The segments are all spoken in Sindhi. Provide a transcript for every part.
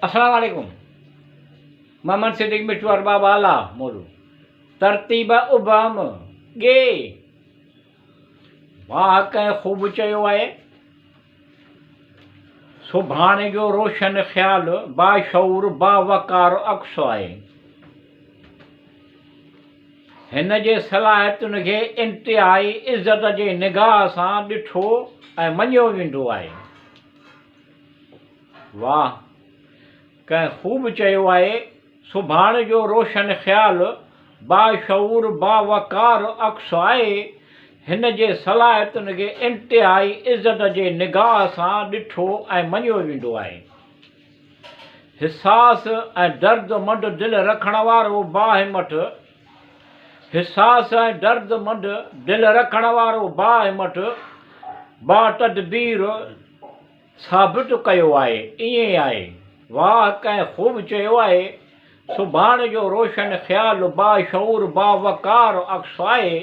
السلام عليڪم محمد صديق مٺو ارباب اعليٰ مولو ترتيب ابهم ڳي واهه ڪنهن خوب چيو آهي سڀاڻي جو روشن خيال باشعور باوقار عڪس آهي هن جي صلاحيتن کي انتهائي عزت جي نگاهه سان ڏٺو ۽ مڃيو ويندو آهي. واهه! ڪنهن خوب چيو آهي، سڀاڻ جو روشن خيال، باشعور، باوقار عڪس آهي. هن جي صلاحيتن کي انتهائي عزت جي نگاهه سان ڏٺو ۽ مڃيو ويندو آهي. حساس ۽ درد مند دل رکڻ وارو باهمت، حساس ۽ درد مند دل رکڻ وارو باهمت، باتدبير ثابت ڪيو آهي، ائين آهي. واهه ڪنهن خوب چيو آهي، سڀاڻ جو روشن خيال باشعور باوقار عڪس آهي.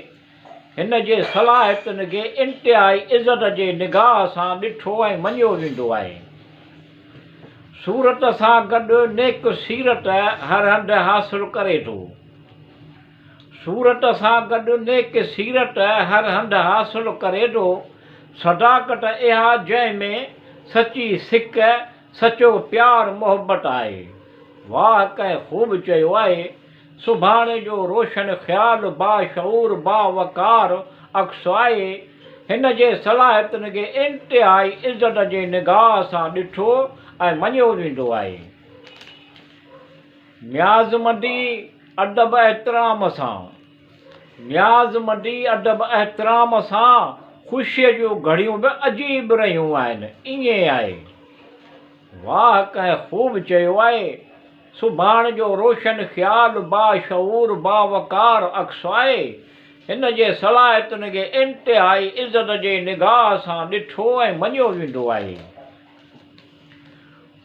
هن جي صلاحيتن کي انتهائي عزت جي نگاهه سان ڏٺو ۽ مڃيو ويندو آهي. صورت سان گڏ نيڪ سيرت هر هنڌ حاصل ڪري ٿو. صورت سان گڏ نيڪ سيرت هر هنڌ حاصل ڪري ٿو. صداقت اها جنهن ۾ سچي سڪ، سچو پيار محبت آهي. واهه ڪنهن خوب چيو آهي. سڀاڻي جو روشن خيال باشعور باوقار عڪس آهي. هن جي صلاحيتن کي انتهائي عزت جي نگاهه سان ڏٺو ۽ مڃيو ويندو آهي. نيازمندي ادب احترام سان نيازمندي ادب احترام سان خوشيء جون گهڙيون به عجيب رهيون آهن. ائين آهي. واهه ڪنهن خوب چيو آهي. سڀاڻ جو روشن خيال، باشعور، باوقار عڪس آهي. هن جي صلاحيتن کي انتهائي عزت جي نگاهه سان ڏٺو ۽ مڃيو ويندو آهي.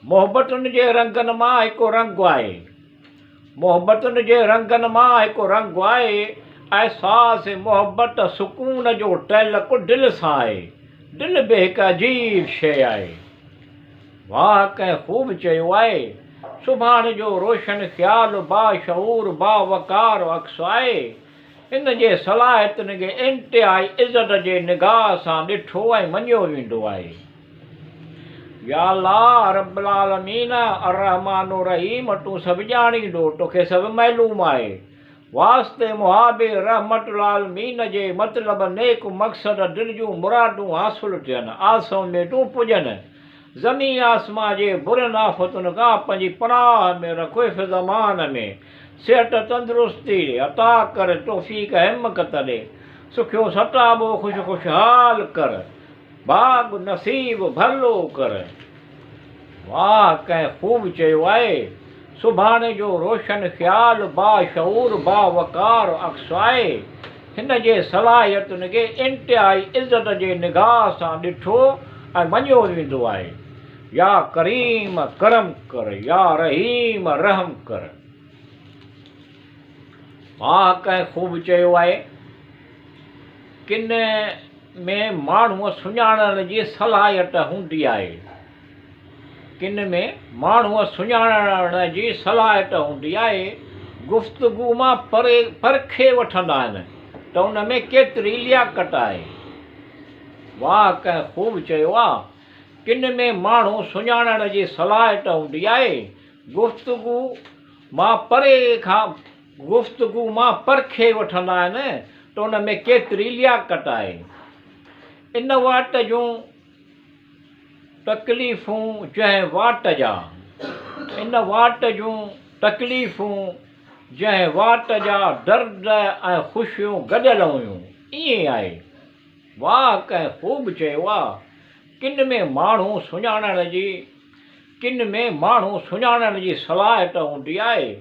محبتن جي رنگن مان هڪ رنگ آهي. محبتن جي رنگن مان هڪ رنگ آهي. احساس محبت سڪون جو تعلق دل سان آهي. دل به هڪ عجيب شيء آهي. واهه ڪنهن خوب چيو آهي، سڀاڻ جو روشن خيال، باشعور، باوقار عڪس آهي. ان جي صلاحيتن کي انتهائي عزت جي نگاهه سان ڏٺو ۽ مڃيو ويندو آهي. يا الله رب العالمين الرحمٰن الرحيم تون سڀ ڄاڻيندو، توکي سڀ معلوم آهي. واسطي محابي رحمت العالمين جي مطلب نيڪ مقصد دل جون مرادون حاصل ٿين آس اميدون پڄن زمين آسمان جي برين آفتن کان پنهنجي پناهه ۾ رک حفظ امان ۾ صحت تندرستي عطا ڪر توفيق همڪت ڏي سکيو ستابو خوش خوشحال ڪر ڀاڳ نصيب ڀلو ڪر. واهه ڪنهن خوب چيو آهي، سڀاڻي جو روشن خيال، باشعور، باوقار عڪس آهي. هن جي صلاحيتن کي انتهائي عزت جي نگاهه سان ڏٺو ۽ مڃيو ويندو آهي. يا ڪريم ڪرم ڪر، يا رحيم رحم ڪر. واهه ڪنهن خوب چيو آهي، ڪن ۾ ماڻهوء سڃاڻڻ جي صلاحيت هوندي آهي. ڪن ۾ ماڻهوء سڃاڻڻ جي صلاحيت هوندي آهي. گفتگو مان پري پرکي وٺندا آهن ته ان ۾ ڪيتري لياقت آهي. واهه ڪنهن خوب چيو آ. ڪن ۾ ماڻهو سڃاڻڻ جي صلاحيت هوندي آهي. گفتگو مان پري کان گفتگو مان پرکي وٺندا آهن ته ان ۾ ڪيتري لياقت آهي. ان واٽ جون تڪليفون جنهن واٽ جا ان واٽ جون تڪليفون جنهن واٽ جا درد ۽ خوشيون گڏيل هيون. ائين آهي. واهه ڪنهن خوب چيو آ. ڪن ۾ ماڻهو سڃاڻڻ جي ڪن ۾ ماڻهو سڃاڻڻ جي صلاحيت هوندي آهي.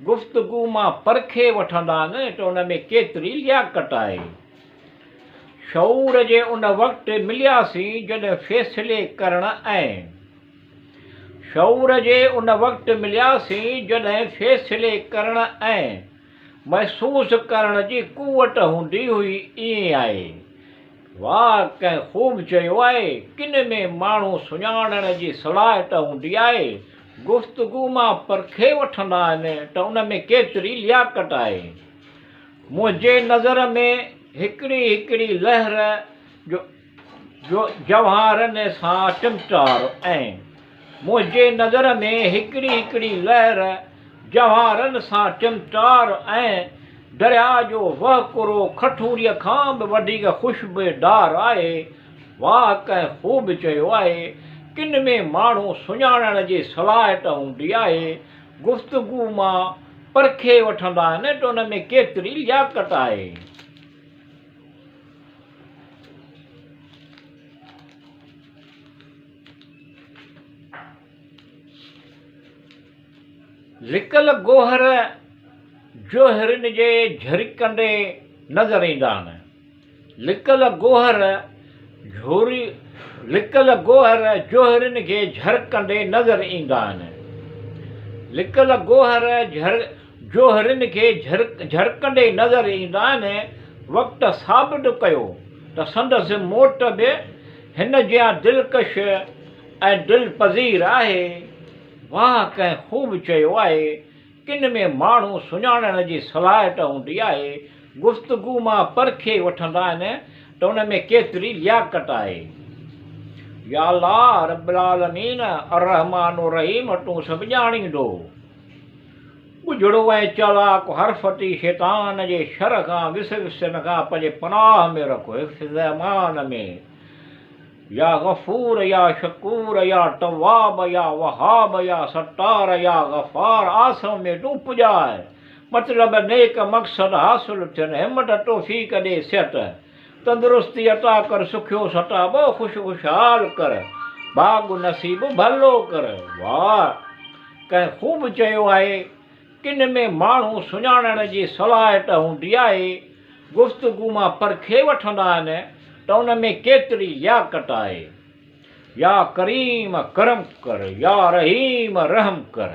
گفتگو مان پرکي وٺندا آهن ته ان ۾ ڪيتري لياقت آهي. شعور جي ان وقت ملياسين جڏهن فيصلي ڪرڻ ۽. شعور جي ان وقت ملياسين جڏهن فيصلي ڪرڻ ۽. محسوس ڪرڻ جي قوت هوندي هئي ائين آهي. واهه ڪنهن خوب چيو آهي، ڪن ۾ ماڻهو سڃاڻڻ جي صلاحيت هوندي آهي. گفتگو مان پرکي وٺندا آهن ته ان ۾ ڪيتري لياقت آهي. منهنجي نظر ۾ هڪڙي هڪڙي لهر جو جو جواهرن سان ٽمٽار ۽ منهنجي نظر ۾ هڪڙي هڪڙي لهر جواهرن سان ٽمٽار ۽ درياء جو وهڪرو کٺوريء کان به وڌيڪ خوشبودار آهي. واهه ڪنهن خوب چيو آهي، ڪن ۾ ماڻهو سڃاڻڻ جي صلاحيت هوندي آهي، گفتگو مان پرکي وٺندا آهن ته ان ۾ ڪيتري لياقت آهي. لڪل گوهر جوهرين جي جهرڪندي نظر ايندا آهن. لڪل گوهر جهوري لڪل گوهر جوهرين کي جهرڪندي نظر ايندا آهن. لڪل گوهر جهر جوهرين کي جهرڪندي نظر ايندا آهن. وقت ثابت ڪيو ته سندس موٽ به هن جيان دلڪش ۽ دلپذير آهي. واهه ڪنهن خوب چيو آهي، ڪن ۾ ماڻهو سڃاڻڻ جي صلاحيت هوندي آهي، گفتگو مان پرکي وٺندا آهن ته ان ۾ ڪيتري لياقت آهي. يا الله رب العالمين الرحمٰن الرحيم تون سڀ ڄاڻيندو. ڳجهڙو ۽ چالاڪ حرفتي شيطان جي شر کان وسوسن کان پنهنجي پناهه ۾ رک حفظ امان ۾. يا غفور يا شڪور يا تواب يا وهاب يا ستار يا غفار آسون ۾ تون پڄاء مطلب نيڪ مقصد حاصل ٿين همت توفيق ڏي صحت تندرستي عطا ڪر سکيو ستابو خوش خوشحال ڪر ڀاڳ نصيب ڀلو ڪر واهه ڪنهن خوب چيو آهي ڪن ۾ ماڻهو سڃاڻڻ جي صلاحيت هوندي آهي، گفتگو مان پرکي وٺندا آهن ته ان ۾ ڪيتري لياقت آهي. يا ڪريم ڪرم ڪر، يا رحيم رحم ڪر.